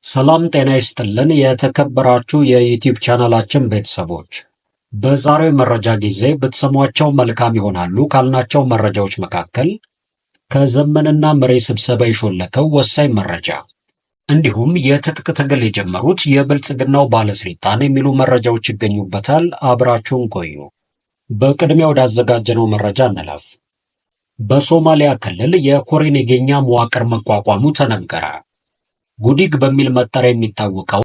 ሰላም ጤና ይስጥልን። የተከበራችሁ የዩቲዩብ ቻናላችን ቤተሰቦች፣ በዛሬው መረጃ ጊዜ ብትሰሟቸው መልካም ይሆናሉ ካልናቸው መረጃዎች መካከል ከዘመንና መሬ ስብሰባ የሾለከው ወሳኝ መረጃ እንዲሁም የትጥቅ ትግል የጀመሩት የብልጽግናው ባለስልጣን የሚሉ መረጃዎች ይገኙበታል። አብራችሁን ቆዩ። በቅድሚያ ወዳዘጋጀነው መረጃ እንለፍ። በሶማሊያ ክልል የኮሬ ኔጌኛ መዋቅር መቋቋሙ ተነገረ። ጉዲግ በሚል መጠሪያ የሚታወቀው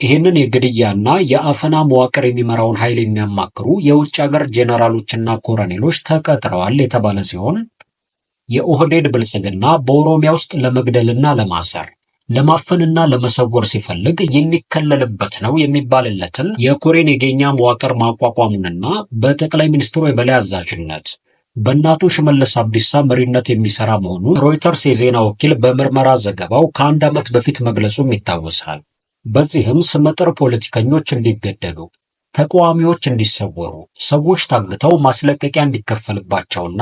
ይህንን የግድያና የአፈና መዋቅር የሚመራውን ኃይል የሚያማክሩ የውጭ ሀገር ጄኔራሎችና ኮሎኔሎች ተቀጥረዋል የተባለ ሲሆን፣ የኦህዴድ ብልጽግና በኦሮሚያ ውስጥ ለመግደልና ለማሰር፣ ለማፈንና ለመሰወር ሲፈልግ የሚከለልበት ነው የሚባልለትን የኮሬ ኔጌኛ መዋቅር ማቋቋሙንና በጠቅላይ ሚኒስትሩ የበላይ አዛዥነት በእነ አቶ ሽመልስ አብዲሳ መሪነት የሚሰራ መሆኑን ሮይተርስ የዜና ወኪል በምርመራ ዘገባው ከአንድ ዓመት በፊት መግለጹም ይታወሳል። በዚህም ስመጥር ፖለቲከኞች እንዲገደሉ፣ ተቃዋሚዎች እንዲሰወሩ፣ ሰዎች ታግተው ማስለቀቂያ እንዲከፈልባቸውና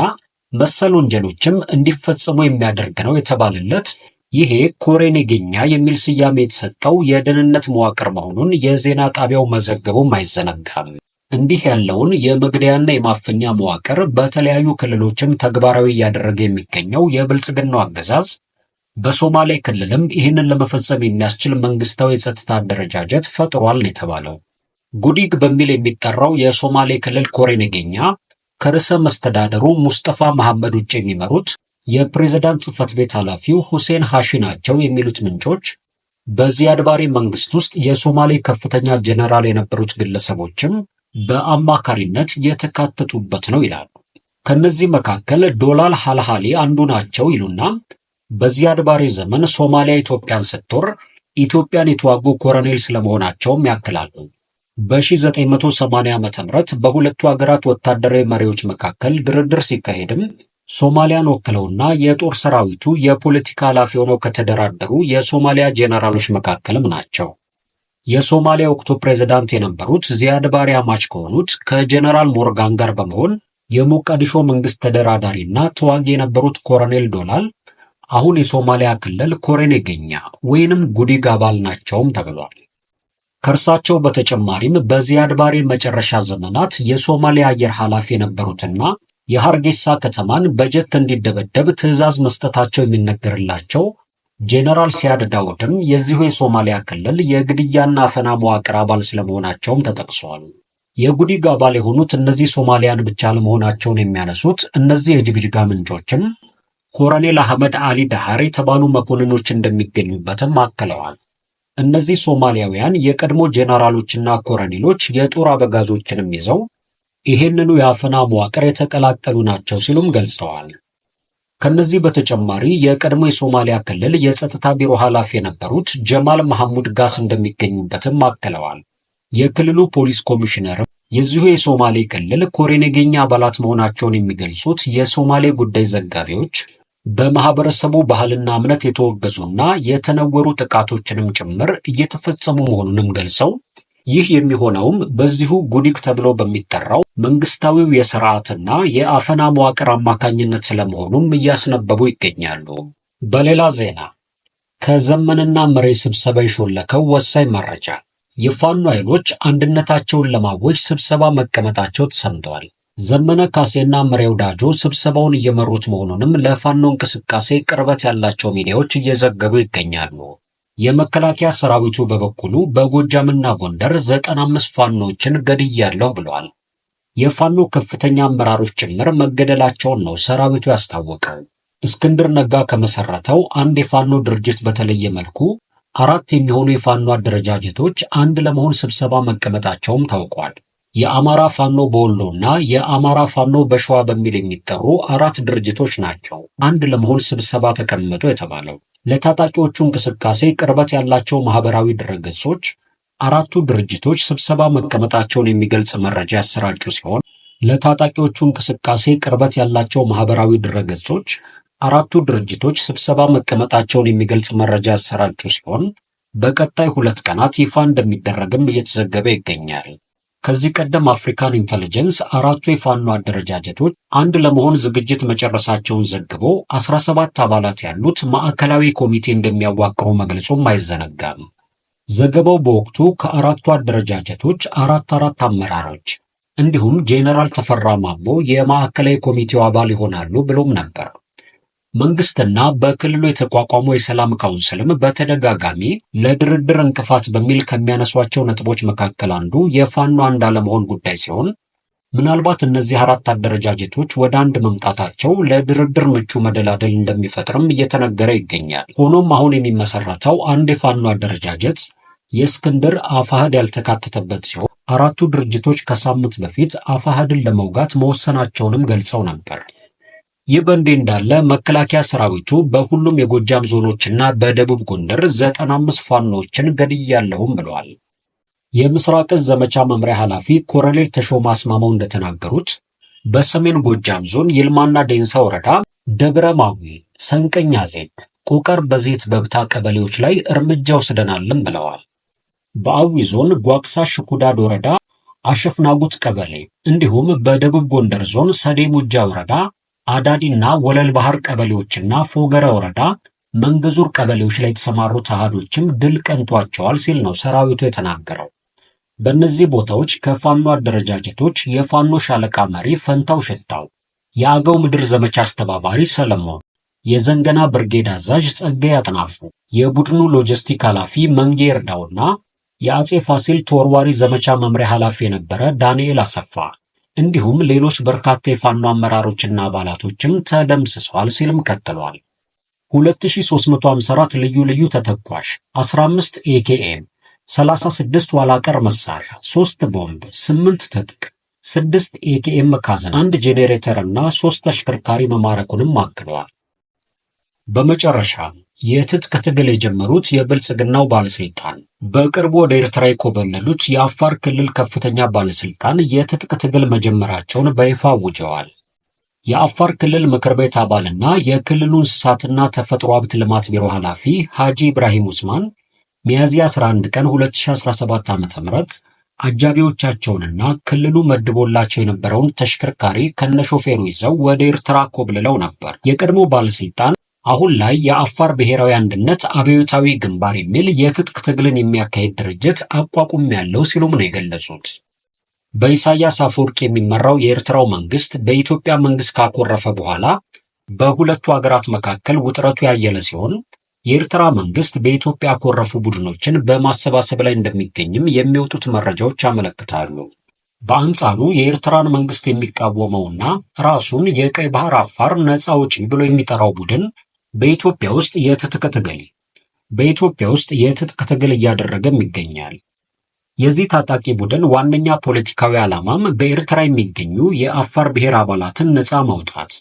መሰል ወንጀሎችም እንዲፈጸሙ የሚያደርግ ነው የተባለለት ይሄ ኮሬ ኔጌኛ የሚል ስያሜ የተሰጠው የደህንነት መዋቅር መሆኑን የዜና ጣቢያው መዘገቡም አይዘነጋም። እንዲህ ያለውን የመግደያና የማፈኛ መዋቅር በተለያዩ ክልሎችም ተግባራዊ እያደረገ የሚገኘው የብልጽግናው አገዛዝ በሶማሌ ክልልም ይህንን ለመፈጸም የሚያስችል መንግስታዊ የጸጥታ አደረጃጀት ፈጥሯል ነው የተባለው። ጉዲግ በሚል የሚጠራው የሶማሌ ክልል ኮሬ ኔጌኛ ከርዕሰ መስተዳደሩ ሙስጠፋ መሐመድ ውጭ የሚመሩት የፕሬዝዳንት ጽህፈት ቤት ኃላፊው ሁሴን ሐሺ ናቸው የሚሉት ምንጮች፣ በዚያድ ባሬ መንግስት ውስጥ የሶማሌ ከፍተኛ ጀነራል የነበሩት ግለሰቦችም በአማካሪነት የተካተቱበት ነው ይላሉ። ከነዚህ መካከል ዶላል ሐልሃሊ አንዱ ናቸው ይሉና በዚያድ ባሬ ዘመን ሶማሊያ ኢትዮጵያን ስትወር ኢትዮጵያን የተዋጉ ኮሎኔል ስለመሆናቸውም ያክላሉ። በ1980 ዓ.ም በሁለቱ ሀገራት ወታደራዊ መሪዎች መካከል ድርድር ሲካሄድም ሶማሊያን ወክለውና የጦር ሰራዊቱ የፖለቲካ ኃላፊ ሆነው ከተደራደሩ የሶማሊያ ጄኔራሎች መካከልም ናቸው። የሶማሊያ ወቅቱ ፕሬዝዳንት የነበሩት ዚያድ ባሬ አማች ከሆኑት ከጄኔራል ሞርጋን ጋር በመሆን የሞቃዲሾ መንግስት ተደራዳሪና ተዋጊ የነበሩት ኮሎኔል ዶላል አሁን የሶማሊያ ክልል ኮሬ ኔጌኛ ወይንም ጉዲግ አባል ናቸውም ተብሏል። ከእርሳቸው በተጨማሪም በዚያድ ባሬ መጨረሻ ዘመናት የሶማሊያ አየር ኃላፊ የነበሩትና የሐርጌሳ ከተማን በጀት እንዲደበደብ ትዕዛዝ መስጠታቸው የሚነገርላቸው ጄኔራል ሲያድ ዳውድም የዚሁ የሶማሊያ ክልል የግድያና አፈና መዋቅር አባል ስለመሆናቸውም ተጠቅሷል። የጉዲግ አባል የሆኑት እነዚህ ሶማሊያን ብቻ አለመሆናቸውን የሚያነሱት እነዚህ የጅግጅጋ ምንጮችም ኮሎኔል አህመድ አሊ ዳሃር የተባሉ መኮንኖች እንደሚገኙበትም አክለዋል። እነዚህ ሶማሊያውያን የቀድሞ ጄኔራሎችና ኮሎኔሎች የጦር አበጋዞችንም ይዘው ይህንኑ የአፈና መዋቅር የተቀላቀሉ ናቸው ሲሉም ገልጸዋል። ከነዚህ በተጨማሪ የቀድሞ የሶማሊያ ክልል የጸጥታ ቢሮ ኃላፊ የነበሩት ጀማል መሐሙድ ጋስ እንደሚገኙበትም አክለዋል። የክልሉ ፖሊስ ኮሚሽነርም የዚሁ የሶማሌ ክልል ኮሬ ኔጌኛ አባላት መሆናቸውን የሚገልጹት የሶማሌ ጉዳይ ዘጋቢዎች በማህበረሰቡ ባህልና እምነት የተወገዙና የተነወሩ ጥቃቶችንም ጭምር እየተፈጸሙ መሆኑንም ገልጸው፣ ይህ የሚሆነውም በዚሁ ጉዲግ ተብሎ በሚጠራው መንግስታዊው የስርዓትና የአፈና መዋቅር አማካኝነት ስለመሆኑም እያስነበቡ ይገኛሉ። በሌላ ዜና ከዘመንና መሬ ስብሰባ የሾለከው ወሳኝ መረጃ፣ የፋኖ ኃይሎች አንድነታቸውን ለማወጅ ስብሰባ መቀመጣቸው ተሰምተዋል። ዘመነ ካሴና ምሬ ወዳጆ ስብሰባውን እየመሩት መሆኑንም ለፋኖ እንቅስቃሴ ቅርበት ያላቸው ሚዲያዎች እየዘገቡ ይገኛሉ። የመከላከያ ሰራዊቱ በበኩሉ በጎጃምና ጎንደር 95 ፋኖችን ገድያለሁ ብለዋል። የፋኖ ከፍተኛ አመራሮች ጭምር መገደላቸውን ነው ሰራዊቱ ያስታወቀው። እስክንድር ነጋ ከመሰረተው አንድ የፋኖ ድርጅት በተለየ መልኩ አራት የሚሆኑ የፋኖ አደረጃጀቶች አንድ ለመሆን ስብሰባ መቀመጣቸውም ታውቋል። የአማራ ፋኖ በወሎና የአማራ ፋኖ በሸዋ በሚል የሚጠሩ አራት ድርጅቶች ናቸው አንድ ለመሆን ስብሰባ ተቀመጡ የተባለው። ለታጣቂዎቹ እንቅስቃሴ ቅርበት ያላቸው ማህበራዊ ድረገጾች አራቱ ድርጅቶች ስብሰባ መቀመጣቸውን የሚገልጽ መረጃ ያሰራጩ ሲሆን ለታጣቂዎቹ እንቅስቃሴ ቅርበት ያላቸው ማህበራዊ ድረገጾች አራቱ ድርጅቶች ስብሰባ መቀመጣቸውን የሚገልጽ መረጃ ያሰራጩ ሲሆን፣ በቀጣይ 2 ቀናት ይፋ እንደሚደረግም እየተዘገበ ይገኛል። ከዚህ ቀደም አፍሪካን ኢንተሊጀንስ አራቱ የፋኖ አደረጃጀቶች አንድ ለመሆን ዝግጅት መጨረሳቸውን ዘግቦ 17 አባላት ያሉት ማዕከላዊ ኮሚቴ እንደሚያዋቅሩ መግለጹም አይዘነጋም። ዘገባው በወቅቱ ከአራቱ አደረጃጀቶች አራት አራት አመራሮች እንዲሁም ጄኔራል ተፈራ ማሞ የማዕከላዊ ኮሚቴው አባል ይሆናሉ ብሎም ነበር። መንግስትና በክልሉ የተቋቋመው የሰላም ካውንስልም በተደጋጋሚ ለድርድር እንቅፋት በሚል ከሚያነሷቸው ነጥቦች መካከል አንዱ የፋኖ አንድ አለመሆን ጉዳይ ሲሆን፣ ምናልባት እነዚህ አራት አደረጃጀቶች ወደ አንድ መምጣታቸው ለድርድር ምቹ መደላደል እንደሚፈጥርም እየተነገረ ይገኛል። ሆኖም አሁን የሚመሰረተው አንድ የፋኖ አደረጃጀት የእስክንድር አፋህድ ያልተካተተበት ሲሆን፣ አራቱ ድርጅቶች ከሳምንት በፊት አፋህድን ለመውጋት መወሰናቸውንም ገልጸው ነበር። ይህ በእንዲህ እንዳለ መከላከያ ሰራዊቱ በሁሉም የጎጃም ዞኖችና በደቡብ ጎንደር 95 ፋኖዎችን ገድያለሁም ብለዋል። የምስራቅ እዝ ዘመቻ መምሪያ ኃላፊ ኮሎኔል ተሾመ አስማማው እንደተናገሩት በሰሜን ጎጃም ዞን ይልማና ዴንሳ ወረዳ ደብረ ማዊ፣ ሰንቀኛ ዜግ፣ ቁቀር በዜት በብታ ቀበሌዎች ላይ እርምጃ ወስደናልም ብለዋል። በአዊ ዞን ጓግሳ ሽኩዳድ ወረዳ አሸፍናጉት ቀበሌ እንዲሁም በደቡብ ጎንደር ዞን ሰዴ ሙጃ ወረዳ አዳዲና ወለል ባህር ቀበሌዎችና ፎገረ ወረዳ መንገዙር ቀበሌዎች ላይ የተሰማሩ አሃዶችም ድል ቀንቷቸዋል ሲል ነው ሰራዊቱ የተናገረው። በእነዚህ ቦታዎች ከፋኖ አደረጃጀቶች የፋኖ ሻለቃ መሪ ፈንታው ሽታው፣ የአገው ምድር ዘመቻ አስተባባሪ ሰለሞን፣ የዘንገና ብርጌድ አዛዥ ጸጋይ አጥናፉ፣ የቡድኑ ሎጂስቲክ ኃላፊ መንጌ እርዳውና የአጼ ፋሲል ተወርዋሪ ዘመቻ መምሪያ ኃላፊ የነበረ ዳንኤል አሰፋ እንዲሁም ሌሎች በርካታ የፋኖ አመራሮችና አባላቶችም ተደምስሰዋል ሲልም ቀጥሏል። 2354 ልዩ ልዩ ተተኳሽ፣ 15 ኤኬኤም፣ 36 ኋላቀር መሳሪያ፣ 3 ቦምብ፣ 8 ትጥቅ፣ 6 ኤኬኤም ካዝና፣ አንድ ጄኔሬተር እና 3 ተሽከርካሪ መማረኩንም አክለዋል። በመጨረሻም የትጥቅ ትግል የጀመሩት የብልጽግናው ባለስልጣን በቅርቡ ወደ ኤርትራ የኮበለሉት የአፋር ክልል ከፍተኛ ባለስልጣን የትጥቅ ትግል መጀመራቸውን በይፋ አውጀዋል። የአፋር ክልል ምክር ቤት አባልና የክልሉ እንስሳትና ተፈጥሮ ሀብት ልማት ቢሮ ኃላፊ ሐጂ ኢብራሂም ኡስማን ሚያዝያ 11 ቀን 2017 ዓ.ም አጃቢዎቻቸውንና ክልሉ መድቦላቸው የነበረውን ተሽከርካሪ ከነሾፌሩ ይዘው ወደ ኤርትራ ኮብልለው ነበር። የቀድሞ ባለስልጣን አሁን ላይ የአፋር ብሔራዊ አንድነት አብዮታዊ ግንባር የሚል የትጥቅ ትግልን የሚያካሂድ ድርጅት አቋቁሜያለሁ ሲሉም ነው የገለጹት። በኢሳያስ አፈወርቂ የሚመራው የኤርትራው መንግስት በኢትዮጵያ መንግስት ካኮረፈ በኋላ በሁለቱ ሀገራት መካከል ውጥረቱ ያየለ ሲሆን፣ የኤርትራ መንግስት በኢትዮጵያ ያኮረፉ ቡድኖችን በማሰባሰብ ላይ እንደሚገኝም የሚወጡት መረጃዎች ያመለክታሉ። በአንጻሩ የኤርትራን መንግስት የሚቃወመውና ራሱን የቀይ ባህር አፋር ነፃ አውጪ ብሎ የሚጠራው ቡድን በኢትዮጵያ ውስጥ የትጥቅ ትግል እያደረገም ይገኛል። የዚህ ታጣቂ ቡድን ዋነኛ ፖለቲካዊ ዓላማም በኤርትራ የሚገኙ የአፋር ብሔር አባላትን ነፃ ማውጣት፣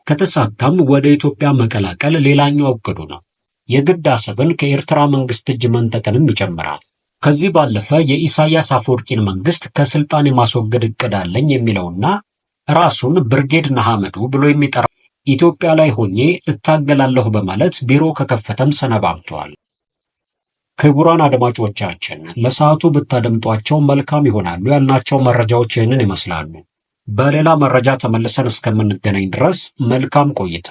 ከተሳካም ወደ ኢትዮጵያ መቀላቀል ሌላኛው እቅዱ ነው። የግድ አሰብን ከኤርትራ መንግስት እጅ መንጠቅንም ይጨምራል። ከዚህ ባለፈ የኢሳያስ አፈወርቂን መንግስት ከስልጣን የማስወገድ እቅድ አለኝ የሚለውና ራሱን ብርጌድ ነሐመዱ ብሎ የሚጠራ ኢትዮጵያ ላይ ሆኜ እታገላለሁ በማለት ቢሮ ከከፈተም ሰነባብቷል። ክቡራን አድማጮቻችን፣ ለሰዓቱ ብታደምጧቸው መልካም ይሆናሉ ያልናቸው መረጃዎች ይህንን ይመስላሉ። በሌላ መረጃ ተመልሰን እስከምንገናኝ ድረስ መልካም ቆይታ።